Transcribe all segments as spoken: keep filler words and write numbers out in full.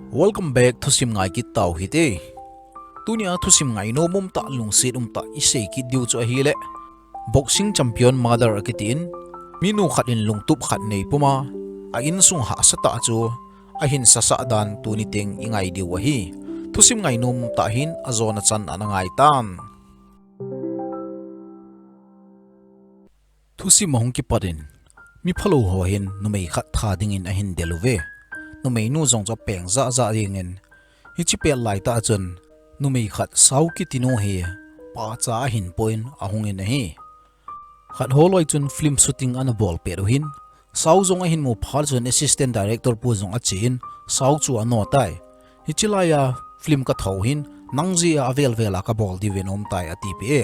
Welcome back, thusim ngai kit tau hite. Tunia thusim ngainom umtah, lungset umtah isei kit diu chu ahile, boxing champion mother akitin, minu khat in lungtup khat nei puma, a insung hahsa tah chu ahin sasah dan tuni teng ingai diu ahi. Thusim ngainom tah hin ajona chan ana ngai tan. Thusim ahung kipat in, miphalou ho hin numei khat tha dingin ahin del uve. Numeinu jong chu apeng jahjah jengin, hiche pet laitah chun numei khat Sao kitinu hi pahcha ahin poin ahungin ahi. Khat holoi chun film shooting ana bol pet u hin, Sao jong ahin mu phat chun assistant director pu jong achen, Sao chu anotai. Hiche laia film kathou hin, nang jeh a avel vel a kabol diuvin aumtai, atipeh e.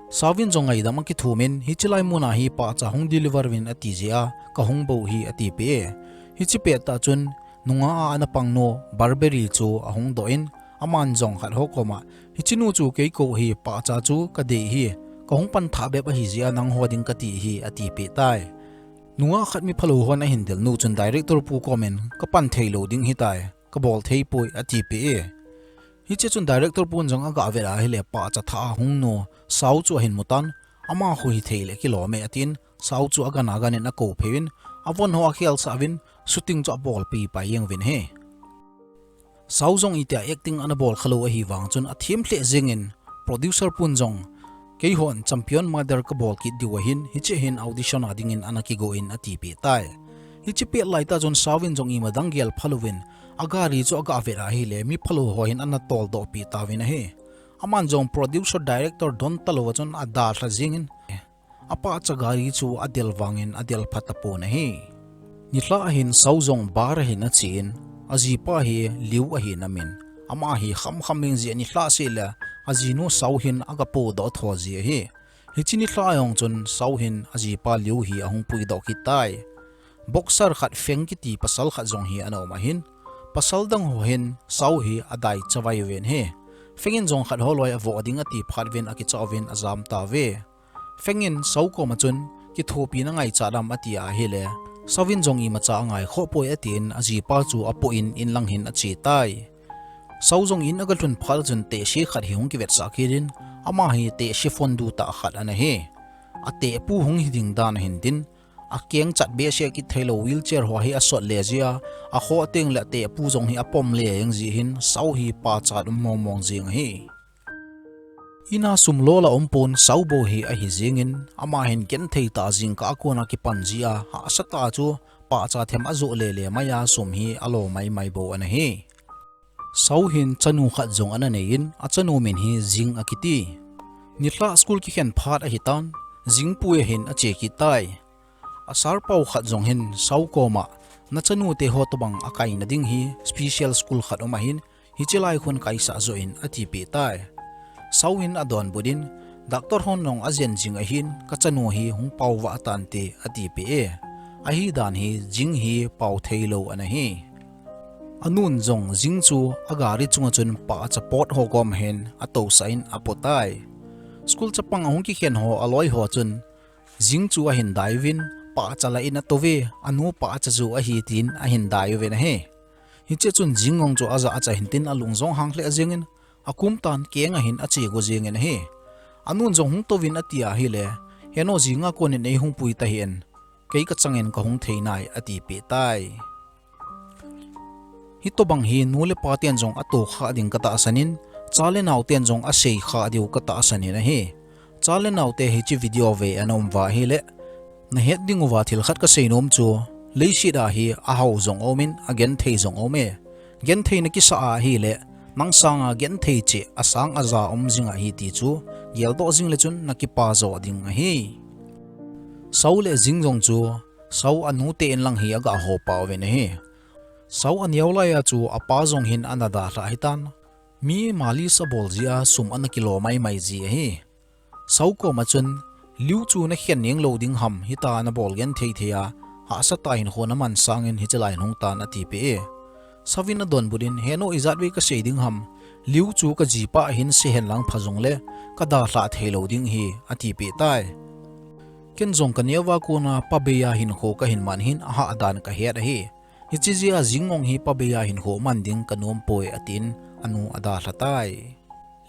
Saovin jong ngaidam akithumin, hiche lai muna hi pahcha hung deliver uvin ati jeh a kahung bou hi, atipeh e. Hiche pettah chun, nunga a ana pangnu Barbary chu ahung doh in, aman jong khat ho koma, hichenu chu keikou hi, pahcha chu kadei hi, kahung pan thah bep ahi jeh a nangho ding kati hi, atipeh tai. Nunga khat miphalou hon ahin delnu chun director pu komin, kapan theilou ding hitai, kabol theipoi, atipeh e. Hiche chun director pun jong agavet ahile pahcha thah a hungnu Sao chu ahin mutan, amaho hithei le kilom e atin, Sao chu agan aganin akou pheuvin, avon ho akhelsah uvin, shooting chu abolpi pai jeng uvin ahi. Sao jong itia acting ana bol khalou ahivang chun athem lheh jengin, producer pun jong, keihon champion mother kabol kit diu ahin, hiche hin audition a dingin ana kigo in, atipeh tai. Hiche pet laitah chun Saovin jong imadang gel phalouvin, agari chu agavet ahile, miphalou ho hin ana toldohpeh tauvin ahi. Aman jong producer director don talouva chun adalha jengin, apahcha gari chu adel vangin adel phatapon ahi. Nilhah ahin Sao jong bar ahin achen, ajipa hi Liu ahin amin. Ama hi khamkham jeng jeh a nilhah seh le ajinu Sao hin agapodoh tho ji ahi. Hiche nilhah a jong chun Sao hin ajipa Liu hi ahung puidoh kit tai. Boxer khat Feng kiti pasal khat jong hi ana um ahin, pasal dang ho hin Sao hi adai chavai uvin ahi. Feng in jong khat holoi avoh ding ati phat uvin akicha uvin ajam tauve. Feng in Sao koma chun, kithopina ngaichat am ati ahile, Saovin jong imacha angaikhoh poi atin ajipa chu apoh in inlang hin ache tai. Sao jong in agalhun phat chun tehse khat hi hung kivetsah kit in, ama hi tehse phondu tah khat ana hi. Atehpu hung hiding dan ahin tin, akeng chat behseh kit theilou wheelchair ho hi asot le jeh a, akhoh teng le atehpu jong hi apom le jeng jeh hin Sao hi pachat um mongmong jeng ahi. Ina sum lol aumpon, Sao bou hi ahi jengin, ama hin genthei tah jingkah a kona kipan jeh a, hahsa tah chu pahcha them ajoh lele mai a, sum hi alo maimai bou ana hi. Sao hin chanu khat jong ana nei in, achanu min hi Jing akiti. Nilhah school kikhen phat ahitan, Jing pui a hin ache kit tai. Asarpau khat jong hin Sao koma, nachanute ho tobang akaina ding hi special school khat um ahin, hiche lai khun kaisah joh in, atipeh tai. Sao hin adonbut in, doctor hon jong ajen jing ahin, kachanu hi hung paovah tante, atipeh e. Ahidan hi Jing hi pao theilou ana hi. Anun jong Jing chu agari chunga chun pahcha pot ho kom hin atousah in apotai. School chapang ahung kikhen ho aloi ho chun, Jing chu ahin dai uvin, pahcha la in atouve, anu pahcha ju ahi tin ahin dai uvin ahi. Hiche chun Jing jong chu ajahcha hin tin alung jong hang lheh jengin, akumtan keng a hin ache go jengin ahi. Anun jong hung touvin ati ahile, heno Jing a konin eihung pui tahih in, kei kachangin kahung thei nai atipeh tai. Hitobang hi nu le pa ten jong atohkhah ding katahsan in, cha le nao ten jong aseikhah diu katahsan in ahi. Cha le naote hiche video ve ana um uva ahile, nahet ding uva thil khat kaseinom chu, leiset a hi ahao jong aumin, agenthei jong aume. Genthei nakisah ahile, nang sanga genthei cheh asang aja um jing ahi ti chu, geldoh jing le chun nakipa jo ding ahi. Sao le Jing jong chu, Sao anute in lang hi aga hopa uvin ahi. Sao aneo laiya chu apa jong hin ana dalhah ahitan, mi malis abol jeh a sum ana kilo maimai ji ahi. Sao koma chun, Liu chu nakhen neng lou ding ham, hitia nabol genthei thei a, hahsa tah hinkho naman sangin hiche lai in hung tan atipeh e. Saovin adonbut in, heno ijat vei kasei ding ham, Liu chu kajipa ahin se henlang pha jongle, kadalhah theilou ding ahi, atipeh tai. Ken jong kaneo a kona pabeiya hinkho kahin man hin ahahdan kahet ahi. Hiche jeh a jing mong hi pabeiya hinkho man ding kanom poi, atin anu adalha tai.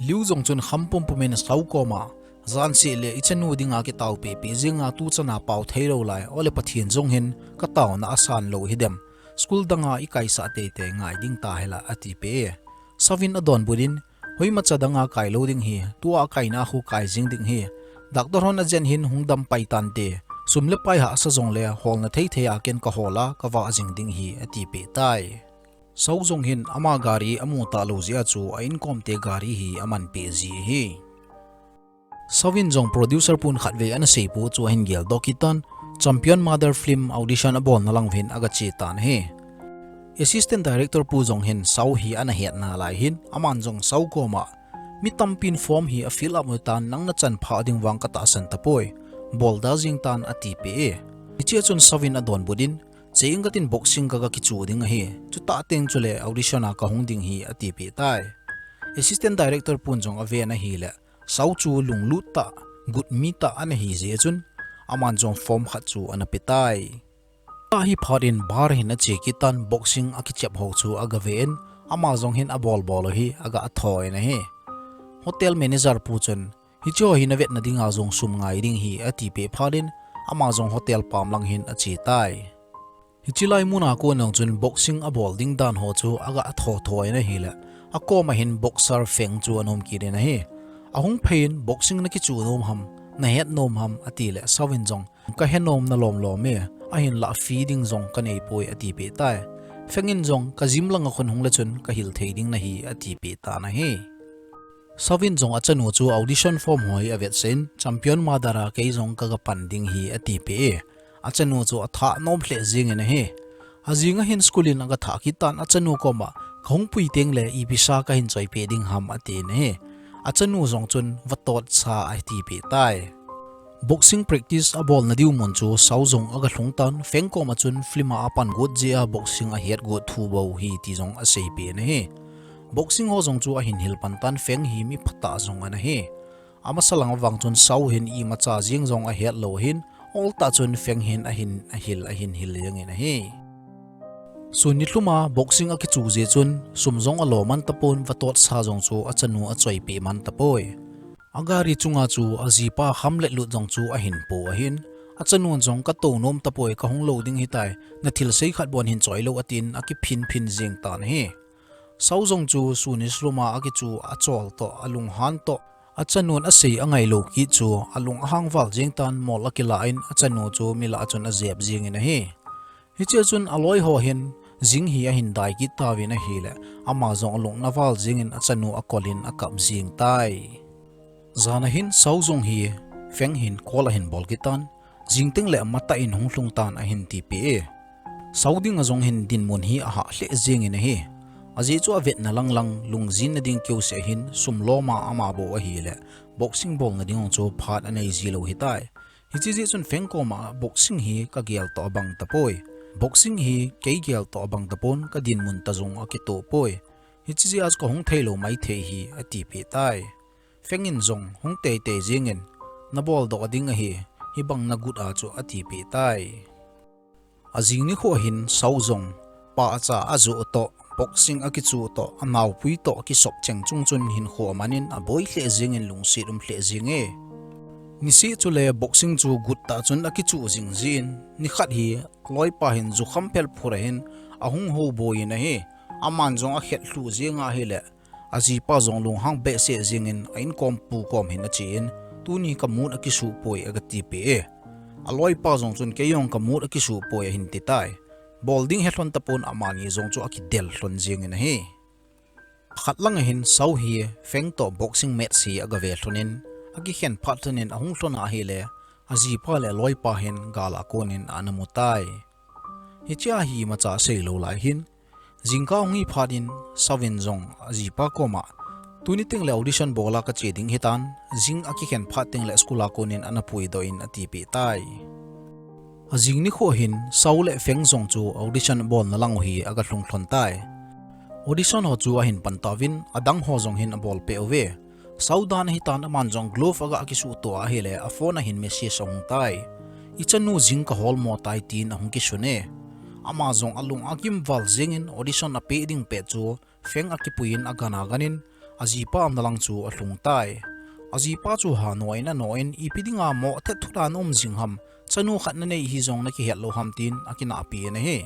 Liu jong chun kham pumpum in Sou koma, jan seh le ichanu dinga kitaopeh peh jing a tuchan a pao thei lou lai, ole Pathen jong hin kataona asan lou hidem. School danga ikaisah teitei ngai ding tahela, atipeh e. Sou in adonbut in, hoimacha danga kai lou ding hi, tua kaina khu kai jing ding hi. Doctor hon ajen hin hung dam pai tante. Sum le pai hahsa jongle holna theithei a ken kahol a kavah jing ding hi, atipeh tai. Sou jong hin ama gari amu talou jeh a chu a inkom te gari hi amanpeh ji ahi. Sou in jong producer pun khatvei ana seipu chu ahin geldoh kit tan, Champion Mother film audition abolna lang hin agache tan ahi. Assistant director pu jong hin Sou hi ana hetna lai hin, aman jong Sou koma, mi tampin form hi a fill up u tan, nang nachan phah ding vang katahsan tapoi, bolda jing tan, atipeh e. Hichea chun Sou in adonbut in, che inge katin boxing kaga kichu ding ahi, chutah teng chule audition a kahung ding hi, atipeh tai. Assistant director pun jong aven ahile, Sou chu lunglut tah, gut mi tah ana hi jeh chun, aman jong form khat chu ana pe tai. Ahi phat in bar hin ache kit tan, boxing akichep ho chu agaven, ama jong hin abolbol u hi aga atho in ahi. Hotel manager pu chun, hicheho hi navetna dinga jong sum ngai ding hi, atipeh phat in, ama jong hotel pam lang hin ache tai. Hiche lai muna kon jong chun boxing abol ding dan ho chu aga atho tho in ahile, akoma hin boxer Feng chu ana um kit in ahi. Ahung phei in, boxing nakichu nom ham, nahet nom ham, atile Sou in jong, kahe nom na lom lom e, ahinlah fee ding jong kaneipoi, atipeh tai. Feng in jong, ka gym langa khun hung le chun kahil thei ding nahi, atipeh tan ahi. Sou in jong achanu chu audition form ho hi avetsah in, Champion Mother a kei jong kaga pan ding hi, atipeh e. Achanu chu athah nom lheh jeng in ahi. Ajing a hin school in aga thah kit tan, achanu koma, kahung pui tengle ipi sa kahin choipeh ding ham, atin ahi. Achanu jong chun, vatotsa, atipeh tai. Boxing practice abolna diu mun chu Sou jong aga lhung tan, Feng koma chun film a apan got jeh a boxing ahet got thu bou hi ti jong aseipeh in ahi. Boxing ho jong chu ahin hil pan tan, Feng hi mi phatah jong ana hi. Amasa lang vang chun Sou hin imacha jeng jong ahet lou ahin, oltah chun Feng hin ahin ahil, ahin hil jeng in ahi. Sun nilhum a boxing akichu jeh chun sum jong alo man tapon, vatotsa jong chu achanu achoipeh man tapoi. Agari chunga chu ajipa khamlet lut jong chu ahin po ahin, achanun jong katou nom tapoi, kahung lou ding hitai, nathilsei khat bon hin choi lou, atin akiphin phin jeng tan ahi. Sou jong chu sun nilhum a akichu achol toh, alunghan toh, achanun asei angailou kit chu alung ahang val jeng tan, mol akilah in achanu chu milah chun ajep jeng in ahi. Hichea chun aloi ho hin jing hi ahin dai kit tauvin ahile, ama jong alung naval jeng in achanu akol in akap jeng tai. Jan a hin Sou jong hi Feng hin call ahin bol kit tan, jing tengle matah in hung lhung tan ahin tipeh e. Sou dinga jong hin dinmun hi ahah lheh jeng in ahi. Ajeh chu avetna lang lang, lungjinna ding keuseh ahin, sum lom a ama bou ahile, boxing bolna ding jong chu phat anei ji lou hitai. Hiche jeh chun Feng koma boxing hi kagel toh abang tapoi. Boxing hi kei gel toh abang tapon, kadinmun tah jong akitoh poi. Hiche jeh a chu kahung thei lou maithei hi, atipeh tai. Feng in jong hung teitei jeng in, nabol doh ding ahi, hibang nagot a chu, atipeh tai. Ajing nikho hin Sou jong, pacha ajoh toh, boxing akichu toh, anaopui toh kisop cheng chung chun hinkho aman in aboi lheh jeng in lungset um lheh jeng e. Niseh chule boxing chu got tah chun akichu jing jin, nikhat hi aloipa hin jukham phelphur ahin, ahung houboi in ahi, aman jong akhet lhuh jeng ahile, ajipa jong lunghang behseh jeng in a inkom pu kom hin ache in, tuni ka mood akisuh poi, aga tipeh e. Aloipa jong chun kei jong ka mood akisuh poi ahin ti tai. Bol ding he lhon tapon, amani jong chu akidel lhon jeng in ahi. Khat lang a hin Sou hi Feng toh boxing match hi aga ve lhon in, akikhen phat lhon in ahung lhon ahile, ajipa le aloipa hin gal a kon in ana mu tai. Hichea hi imacha sei lou lai hin, jingkah hung hi phat in Sou in jong ajipa koma, tuni tengle audition bol a kache ding hitan, jing akikhen phat tengle school a kon in ana puidoh in, atipeh tai. Ajing nikho hin Sou le Feng jong chu audition bolna lang u hi aga lhung lhon tai. Audition ho chu ahin pan tauvin, adang ho jong hin abol peh uve. Sou dan ahitan, aman jong glove aga kisuh to ahile, aphone a hin message ahung tai. Ichanu jing kahol mo tai, tin ahung kisun e. Ama jong alung agim val jengin audition apeh ding pet chu Feng akipuiyin agan aganin, ajipa umna lang chu alhung tai. Ajipa chu hanoin anoin, ipi dinga mo thet thulan um jing ham, chanu khat nanei hi jong nakihet lou ham tin akinahpi in ahi.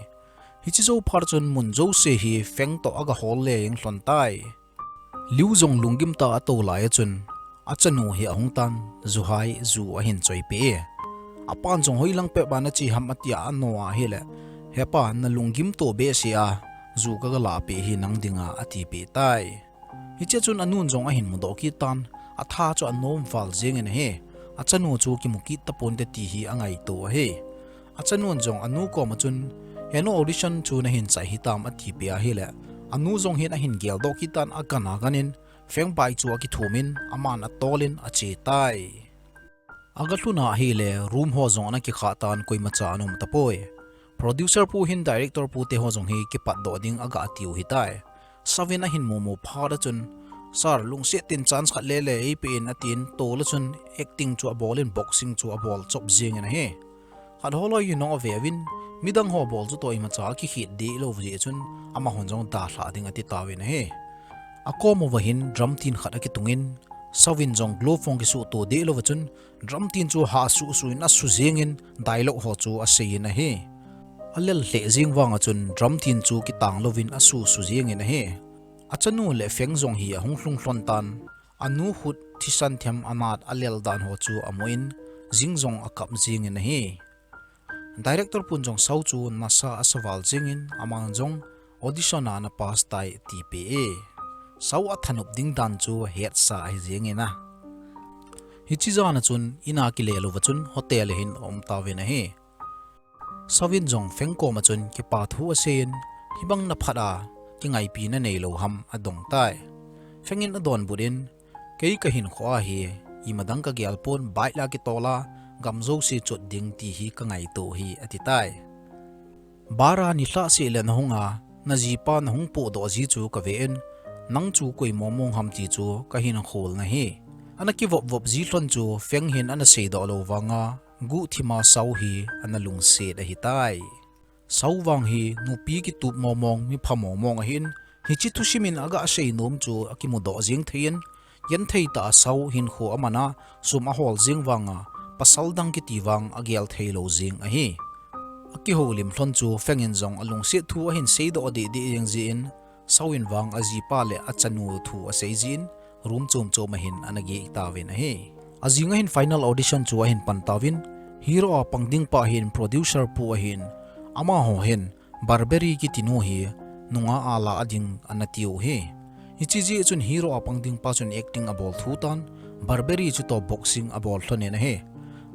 Hiche jou phat chun mun jouse hi Feng toh agahol le jeng lhon tai. Liu jong lunggim tah a atou lai a chun, achanu hi ahung tan, juhai ju ahin choipeh e. Apan jong hoilang pet a nache ham atia ano ahile, hepa nalunggim to behseh a, ju kaga lahpeh hi nang dinga atipeh tai. Hichea chun anun jong ahin mudoh kit tan, atha chu anom val jengin ahi. Achanu chu kimu kit taponte ti hi angaito ahi. Achanun jong anu koma chun, henu audition chu nahin chai hitam atipeh ahile, anu jong hin ahin geldoh kit tan agan aganin, Feng bike chu akithumin, aman atolin ache tai. Agalhun ahile, room ho jong ana kikhah tan koimacha ana um tapoi. Producer pu hin director pute ho jong hi kipatdoh ding aga atiu hitai. Sauvin ahin mumu phat a chun, Sir, lungset in chance khat lele eipeh in atin, tol a chun acting chu abolin boxing chu abol chop jengin ahi. Khat holoi hi nung aveuvin, midang ho bol chu toh imacha akikhet deh lou jeh chun, amahon jong dalhah ding atitauvin ahi. Akom uva hin drum tin khat akitungin, Sauvin jong glove hung kisuhto deh louva chun, drum tin chu hah suhsuh in asu jengin, dialogue ho chu aseiyin ahi. Alel lheh jeng vanga chun drum tin chu kitang louvin asuhsuh jengin ahi. Achanu le Feng jong hi ahung lhung lhon tan, anu khut thisan them anat alel dan ho chu amun, jing jong akap jengin ahi. Director pun jong Sau chu nasa asa val jengin, aman jong audition a ana pass tai atipeh e. Sau athanop ding dan chu hetsa ahi jengin a. Hiche jana chun in a kile louva chun hotel a hin aum tauvin ahi. Sauvin jong Feng koma chun kipa thu aseiyin, hibang naphat a, kingaipina neilou ham adong tai. Feng in adonbut in, kei kahinkho a hi, imadang kagel pon, bike la kitol a, gam jouse chot ding ti hi kangaito hi ati tai. Bar a nilhah seh le nahung a, najipa nahung pohdoh ji chu kaven, nang chu koi mong mong ham ti chu kahin khol nahi. Ana kivop vop ji lhon chu Feng hin ana seidoh lou vanga, guhthima Sau hi ana lungset ahitai. Sau vang hi nupi kitup mong mong, mipha mong mong ahin, hiche thusim in aga seinom chu akimudoh jeng thei in, genthei tah a Sau hinkho aman a, sum ahol jeng vanga, pasal dang kiti vang agel theilou jeng ahi. Akihoulim lhon chu Feng in jong alungset thu ahin seidoh deh deh jeng jeh in, Sau in vang ajipa le achanu thu asei jin, room chom chom a hin ana geh tauvin ahi. Ajing a hin final audition chu ahin pan tauvin, hero a pang ding pa hin producer pu ahin, amaho hin Barbary kiti nu hi nungah a la a ding ana tiu hi. Hiche jeh chun hero a pang ding pa chun acting abol thu tan, Barbary chu toh boxing abol lhon in ahi.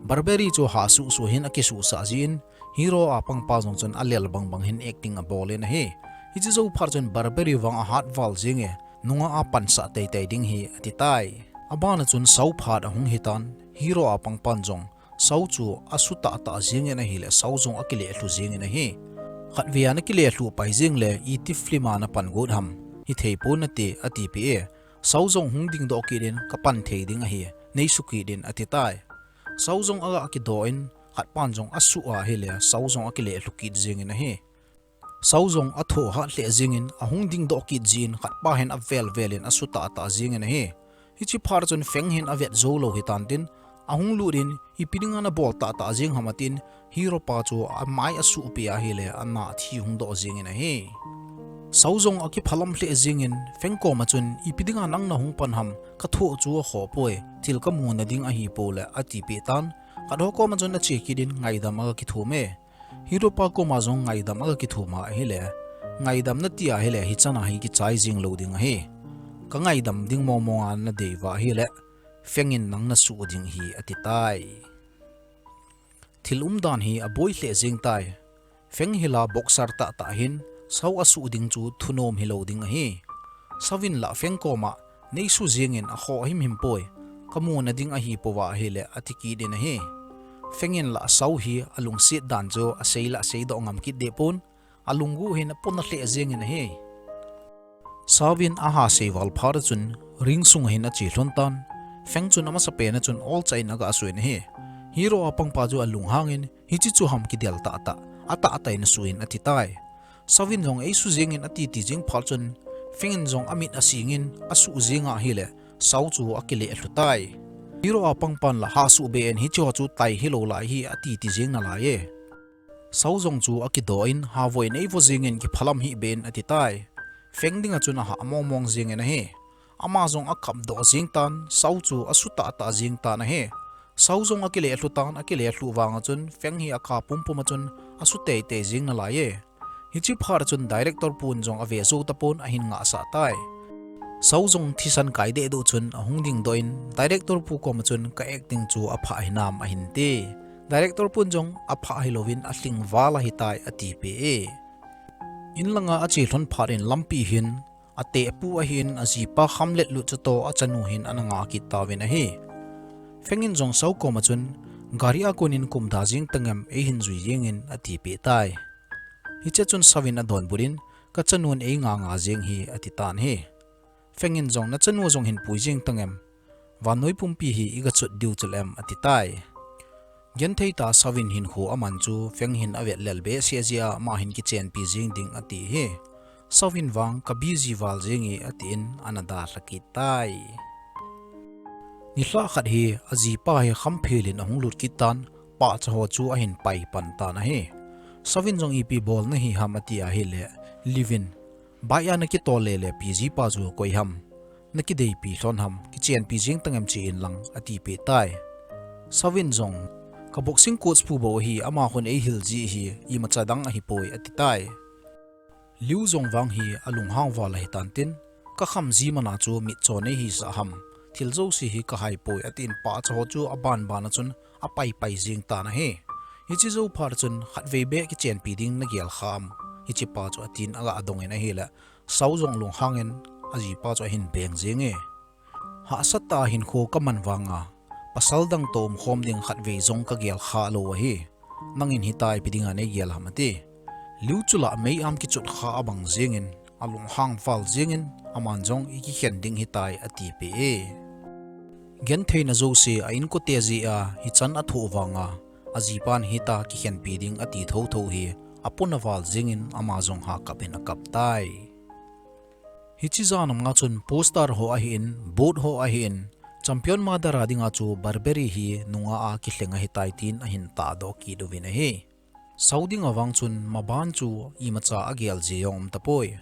Barbary chu hah suhsuh hin akisuhsah jin, hero a pang pa jong chun alel bang bang hin acting abol in ahi. Hiche jou phat chun Barbary vang ahat val jenge, nungah a pansah teitei ding hi ati tai. Abana chun Sau phat ahung hitan, hero a pang pan jong Sau chu asu tahtah jengin ahile Sau jong akileh lhu jengin ahi. Khatvei a nakileh lhu pai jeng le iti film a napan got ham, hithei pon nate atipeh e. Sau jong hung dingdoh kit in kapan thei ding ahi, neisu kit in ati tai. Sau jong aga kidoh in khat pan jong asu ahile Sau jong akileh lhu kit jengin ahi. Sau jong athoh hat lheh jengin ahung dingdoh kit jin khat pa hin avel vel in asu tahtah jengin ahi. Hiche phat chun Feng hin avet jou lou hitan tin, ahung lut in ipi dinga nabol tahtah jeng ham atin, hero pa chu amai asuh peh ahile ana thi hung doh jengin ahi. Sau jong akiphalam lheh jengin Feng koma chun ipi dinga nang nahung pan ham, kathoh chu akhoh poi, thil kamu nading ahipoi le atipeh tan, khat ho koma chun ache kit in ngaidam aga kithum e. Hero pa koma jong ngaidam aga kithum ahile, ngaidam nati ahile hichan a hi kichai jing lou ding ahi. Kangaidam ding mong mong a nadei uva ahile, Feng in nang nasuh ding hi ati tai. Thil umdan hi aboi lheh jeng tai. Feng hi la boxer tahtah hin, Sau asuh ding chu thunom hilou ding ahi. Sau in la Feng koma, neisu jengin akhoh himhim poi, kamu nading ahipoi ahile ati kit in ahi. Feng in la Sau hi alungset dan chu asei la seidoh ngam kit deh pon, alunggu hin apona lheh jengin ahi. Sau in aha sei val phat a chun ring sunga hin ache lhon tan, Feng chun amasapen a chun olcha in aga sui in ahi. Hero a pang pa chu alunghang in, hiche chu ham kidel tahtah, atah tah in asuh in ati tai. Sawin jong eisu jeng in ati ti jeng phat chun, Feng in jong amit asing in asuh jeng ahile, Saw chu akile lhu tai. Hero a pangpan la ha suh be in hiche ho chu tai hilou lai hi ati ti jeng nalai e. Saw jong chu akidoh in, ha vo in eivo jeng in kiphalam hih be in ati tai. Feng dinga chun aha mongmong jeng in ahi. Ama jong akap doh jeng tan, Saw chu asu tahtah jeng tan ahi. Saw jong akile lhu tan, akile lhu vang a chun, Feng hi akap pumpum a chun, asu teitei jeng nalai e. Hiche phat a chun director pun jong ave jou tapon ahin ngahsah tai. Saw jong thisan kai deh duh chun ahung dingdoh in, director pu kom a chun ka acting chu apha hinam ahin ti. Director pun jong apha hilouvin alhing val ahitai ati peh e. In langa ache lhon phat in lampi hin, atehpu ahin ajipa khamlet lut chutoh achanu hin ana ngah kit tauvin ahi. Feng in jong Saw kom a chun, gari a kon in kumda jeng tangem eihin jui jeng in ati peh tai. Hiche chun Saw in adonbut in, kachanun eingah ngah jeng hi ati tan ahi. Feng in jong nachanu jong hin pui jeng tangem. Vannoi pumpi hi iga chot diu chuleh em ati tai. Genthei tah Saw in hinkho aman chu Feng hin avet lel behseh jeh a ama hin kichenpi jeng ding ati hi. Saw in vang ka busy val jeng e atin ana dalha kit tai. Nilhah khat hi ajipa hi khamphel in ahung lut kit tan, pahcha ho chu ahin pai pan tan ahi. Saw in jong ipi bol nahi ham ati ahile, Liu in, bike a nakitol lele pi jipa chu koi ham. Nakideipi lhon ham, kichenpi jeng tangem che in lang, ati peh tai. Saw in jong, ka boxing coach pu bou ahi, ama khun eihil ji hi, imacha dang ahipoi, ati tai. Liu jong vang hi alunghang val ahi tan tin, ka kham ji mana chu mitcho nei hisah ham, thil jouse hi kahai poi, atin pahcha ho chu aban ban a chun apaipai jeng tan ahi. Hiche jou phat a chun khatvei beh kichenpi ding nagel kha am, hiche pa chu atin aga dong in ahile, Saw jong lunghang in ajipa chu ahin beng jeng e. Hahsat tah a hinkho kaman vang a, pasal dang toh umkhom ding khatvei jong kagel kha lou ahi. Nangin hitia ipi dinga neigel ham ati. Liu chu lah mei-am kichot kha abang jeng in, alunghang val jeng in, aman jong ikikhen ding hitai ati peh e. Gentheina jouse a inkote jeh a hichan athoh vang a, ajipan hitia kikhenpi ding ati thotho hi, apona val jeng in ama jong ha kap in akap tai. Hiche jan a chun poster ho ahin, board ho ahin, Champion Mother a dinga chu Burberry hi nungah a kilheng ahitai tin ahin tahdoh kit uvin ahi. Saw dinga vang chun maban chu imacha agel ji jong um tapoi.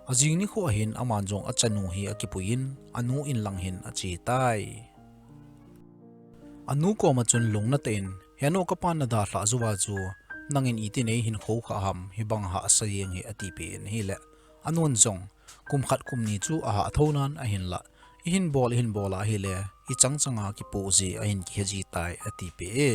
Ajing nikho ahin aman jong achanu hi akipui in, anu in lang hin ache tai. Anu kom a chun lungna tah in, henu kapan nadalhah jouva chu, nangin itin eihin khou kha ham, hibang hahsa jeng hi ati peh in ahile. Anun jong, kum khat kum ni chu ahah thou nan ahinlah, ihin bol, ihin bol ahile, ichang changa kipoh ji, ahin kihe ji tai ati peh e.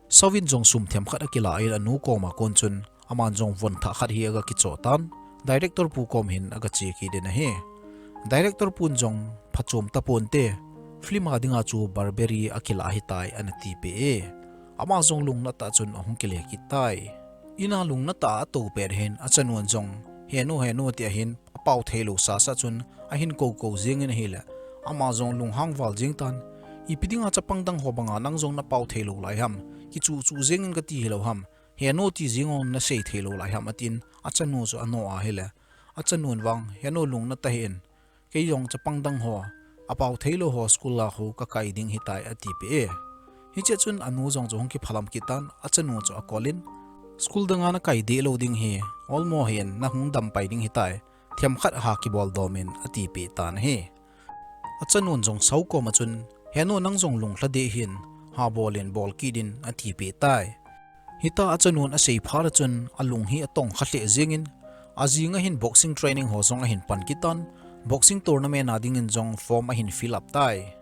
Saw in jong sum themkhat akila in anu kom a kon chun, aman jong von thah khat hi aga kicho tan, director pu kom hin aga che kit in ahi. Director pun jong phachom tapon te, film a dinga chu Burberry akila ahitai ana ti peh e. Ama jong lungna tah chun ahung kile kit tai. Ina lungna tah a atou pet hin, achanun jong, henu, henu ti ahin, apao thei lou sasa chun, ahin kou kou jeng in ahile, ama jong lunghang val jeng tan, ipi dinga chapang dang ho banga nang jong napao thei lou lai ham, kichu chu jeng in kati hilou ham, henu ti jeng in nasei thei lou lai ham atin, achanu chu ano ahile, achanun vang, henu lungna tah hih in, kei jong chapang dang ho, apao thei lou ho school a khu kakai ding hitai ati peh e. Hiche chun anu jong chu hung kiphalam kit tan, achanu chu akol in, school danga nakai deh lou ding hi, olmo hih in nahung dam pai ding hitai, themkhat ha kibol dom in ati peh tan ahi. Achanun jong Saw kom a chun, henu nang jong lunglha deh hih in, ha bol in bol kit in ati peh tai. Hitia achanun asei phat a chun alung hi atong kha lheh jeng in, ajing a hin boxing training ho jong ahin pan kit tan, boxing tournament a dingin jong form ahin fill up tai.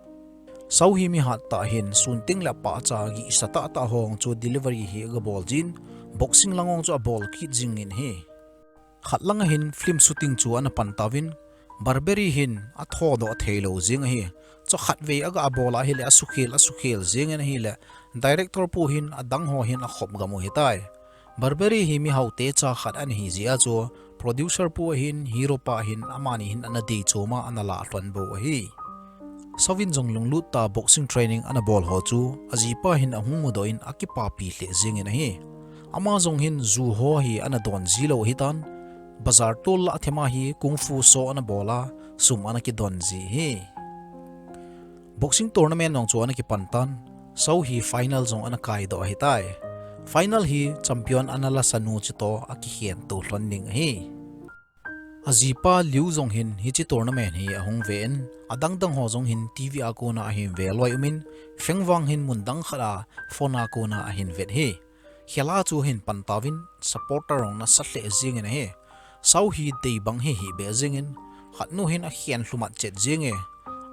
Saw hi mi hat tah ahin, sun teng le pahcha gihsa tahtah ho chu delivery hi aga bol jin, boxing lang jong chu abol kit jing in ahi. Khat lang a hin film shooting chu ana pan tauvin, Burberry hin athodoh thei lou jeng ahi. Chu khatvei aga abol ahile asukhel, asukhel jeng in ahile, director pu hin adang ho hin akhop gam u hitai. Burberry hi mi haote cha khat ana hi jeh a chu, producer pu ahin, hero pa hin, amani hin ana dei chom a ana lah lhon bou ahi. Saw in jong lunglut tah a boxing training ana bol ho chu, ajipa hin ahung mudoh in akipapi lheh jeng in ahi. Ama jong hin ju ho hi ana don ji lou hitan, bazar tol lah a thema hi kung fu show ana bol a, sum ana kidon ji hi. Boxing tournament jong chu ana kipan tan, Sou hi final jong ana kai doh ahitai. Final hi champion ana la sa nu chu toh akikhen to lhon ding ahi. Ajipa Liu jong hin hiche tournament hi ahung ve in, adang dang ho jong hin TV a kona ahin ve loi umin, Feng Wang hin mun dang khat a phone a kona ahin vet hi. Khel a chu ahin pan tauvin, supporter jong nasa lheh jingin ahi. Sou hi dei bang hi hi be jingin, khat nu hin akhen lhumat chet jinge.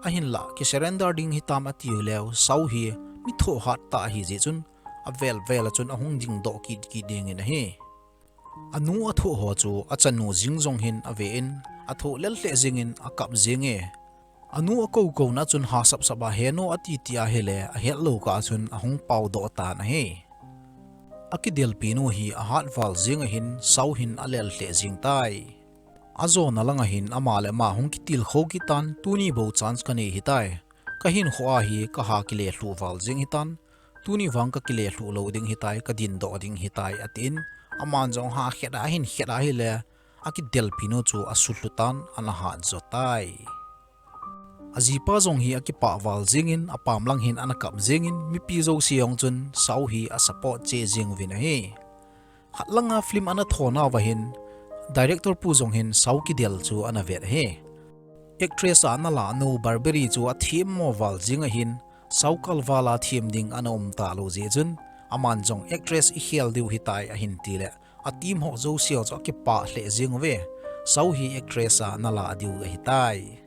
Ahinlah, ki surrender ding hitam ati uleh, Sou hi mi thoh hat tah ahi jeh chun, avel vel a chun ahung ding doh kit kit dingin ahi. Anu athoh ho chu achanu jing jong hin ave in, athoh lel lheh jingin akap jinge. Anu akou kou na chun ha sap sap a heno ati ti ahile, ahet lou kah a chun ahung pao doh tan ahi. Akidelpi nu hi ahat val jing ahin, Sou hin alel lheh jing tai. Ajona lang ahin ama le ama hung kitilkhou kit tan, tuni bou chance kanei hitai. Kahinkho a hi kaha kile lhuh val jing hitan, tuni vang kakile lhuh lou ding hitai, kadin doh ding hitai, atin, aman jong ha khet a ahin khet ahile, akidelpi nu chu asulhu tan, ana hat jo tai. Ajipa jong hi akipah val jingin, apam lang hin ana kap jingin, mipi jouse jong chun Sou hi asupport cheh jing uvin ahi. Khat langa film ana thona uva hin, director pu jong hin Sou kidel chu ana vet ahi. Actress a ana la nu Barbary chu athem mo val jing ahin, Sou kalval a them ding ana um talou jeh chun, aman jong actress ikhel diu hitai ahin tile, a team ho jouse ho chu akipah lheh jing uve. Sou hi actress a ana la diu ahitai.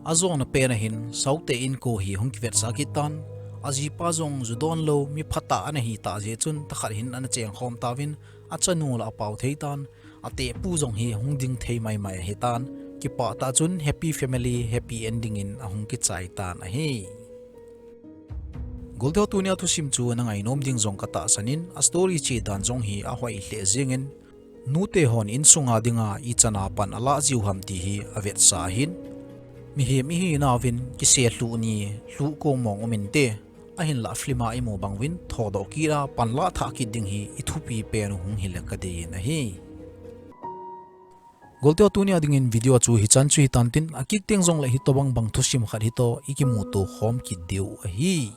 Ajona pen ahin, Sou te inko hi hung kivetsah kit tan, ajipa jong ju don lou, mi phatah ana hitah jeh chun, thakhat hin ana chengkhom tauvin, achanu la apao thei tan, atepu jong hi hung ding thei mai mai ahitan, kipah tah chun happy family, happy ending in ahung kichai tan ahi. Golteho, tunia thusim chu nangainom ding jong katahsan in, a story chedan jong hi ahoi lheh jingin, nute hon insunga dinga ichan a pan alah jiu ham ti hi avetsah ahin. Mihem ihi nauvin kise lhuh ni, lhuh ko mong um inte, ahinlah film a imu bang uvin thodoh kit a panla thah kit ding hi ithupi pen u hung hile kadei in ahi. Golteho, tunia dingin video chu hichan chu hitan tin, akik teng jongle hitobang bang thusim khat hitoh ikimuto khom kit diu ahi.